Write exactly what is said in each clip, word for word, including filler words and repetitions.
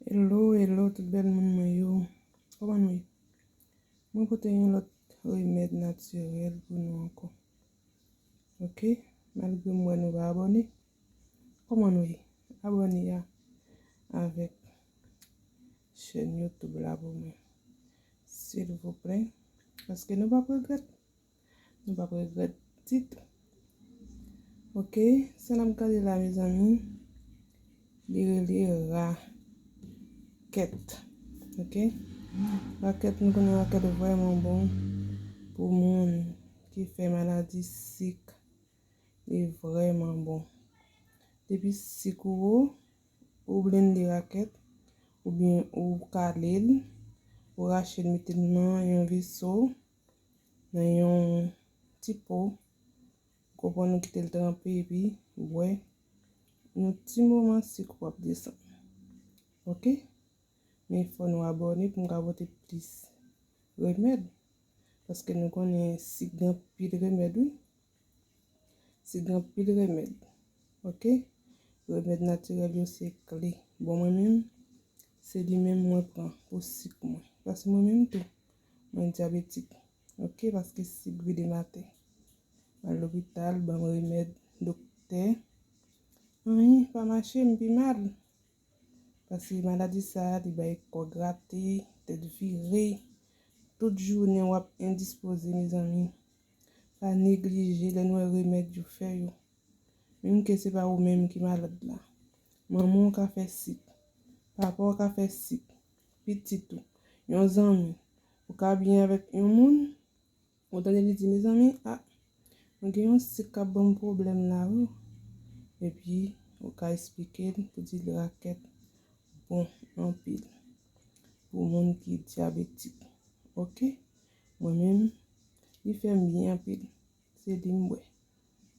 Hello, hello, tout bèl moun mwen yo. Kòman nou ye? Mwen pote yon lòt remèd natirèl pou nou ankò. Ok? Malgre m wè nou pa abòne, kòman nou ye? Abòne a avèk chèn YouTube la pou mwen, silvouplè, paske nou p ap regrèt. Nou p ap regrèt ditou. Ok, sa n ap gade la, mezanmi, li rele rakèt. Ok, rakèt, nou konnen rakèt vrèman bon pou moun ki fè maladi sik. Li vrèman bon. Depi sik ou wo, ou blende rakèt, oubyen ou kale l, ou rache l, mete l nan yon veso, nan yon ti po, ou konprann, ou kite l tranpe epi bwè. Yon ti moman sik ou ap desann. Ok? Men fò nou abòne pou m ka pote plis remèd. Paske nou konnen sik gen anpil remèd, wi. Sik gen anpil remèd. Ok? Remèd natirèl yo se kle. Bon, mwen menm, se li menm mwen pran pou sik mwen. Paske mwen menm tou, mwen dyabetik. Ok? Paske sik vide m atè. M al lopital, ban m remèd, doktè. Anyen pa mache, m pi mal. Paske maladi sa a, li bay kò grate, tèt vire. Tout jounen w ap endispoze, mezanmi. Pa neglije lè n wè remèd yo fè yo. Menm ke se pa ou menm ki malad la. Manman w ka fè sik. Papa w ka fè sik. Pitit ou. Yon zanmi. Ou ka byen avèk yon moun, ou tande li di, mezanmi, a, mwen gen yon sik k ap ban m pwoblèm la, wi. Epi, ou ka esplike l pou di l rakèt bon anpil pou moun ki dyabetik. Ok? Mwen menm, li fè m byen anpil. Se li m bwè.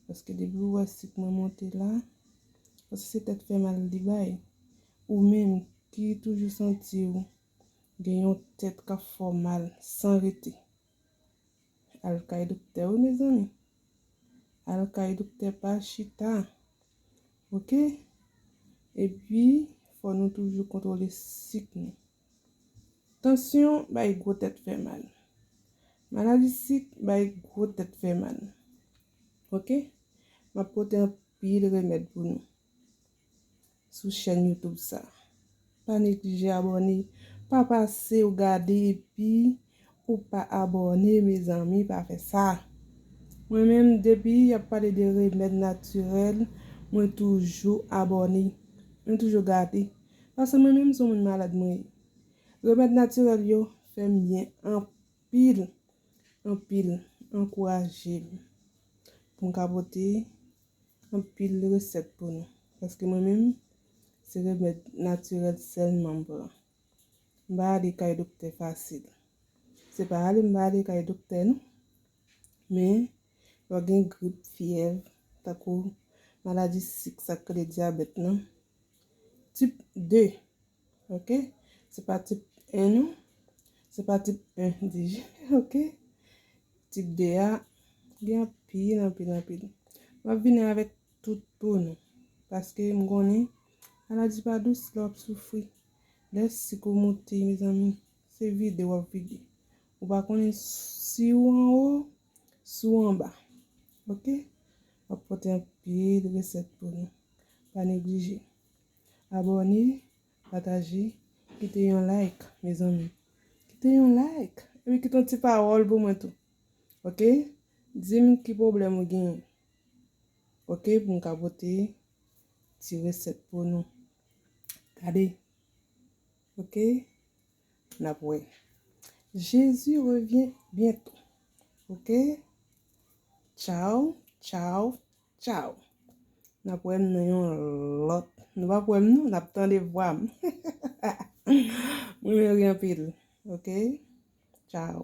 Paske depi ou wè sik mwen monte la, paske se tèt fè mal li bay. Ou menm ki toujou santi w gen yon tèt k ap fè w mal san rete, al kay doktè wi, mezanmi. Al kay doktè, pa chita. Ok? Epi, fò nou toujou kontwole sik nou. Tansyon bay gwo tèt fè mal. Maladi sik bay gwo tèt fè mal. Ok? M ap pote anpil remèd pou nou sou chèn YouTube sa. Pa neglije abòne. Pa pase ou gade epi ou pa abòne, mezanmi, pa fè sa. Mwen menm, depi y ap pale de remèd natirèl, mwen toujou abòne. Mwen toujou gade. Paske mwen menm, se yon moun malad mwen ye. Remèd natirèl yo fè m byen anpil, anpil. Ankouraje m pou m ka pote anpil resèt pou nou. Paske mwen menm, se remèd natirèl sèlman m pran. M pa ale kay doktè fasil. Se pa ale m pa ale kay doktè, non. Men, lè w gen grip, fyèv, tankou maladi sik, sa k rele dyabèt lan, tip de, ok? Se pa tip en, non. Se pa tip en, di, ok? Tip de a, gen anpil, anpil, anpil. M ap vini avèk tout pou nou. Paske m konnen, maladi pa dous lè w ap soufri. Lè sik ou monte, mezanmi, se vide w ap vide. Ou pa konnen si ou anwo, si ou anba. Ok? M ap pote anpil resèt pou nou. Pa neglije. Abòne, pataje, kite yon like, mezanmi. Kite yon like. Epi kite yon ti pawòl pou mwen tou. Ok? Di m ki pwoblèm ou genyen. Ok? Pou m ka pote ti resèt pou nou. Gade. Ok? N ap wè. Jésus revient bientôt. Ok? Tchaw, tchaw, tchaw. N ap wè m nan yon lòt. Nou p ap wè m non, n ap tande vwa m. Mwen renmen ri anpil. Ok? Tchaw.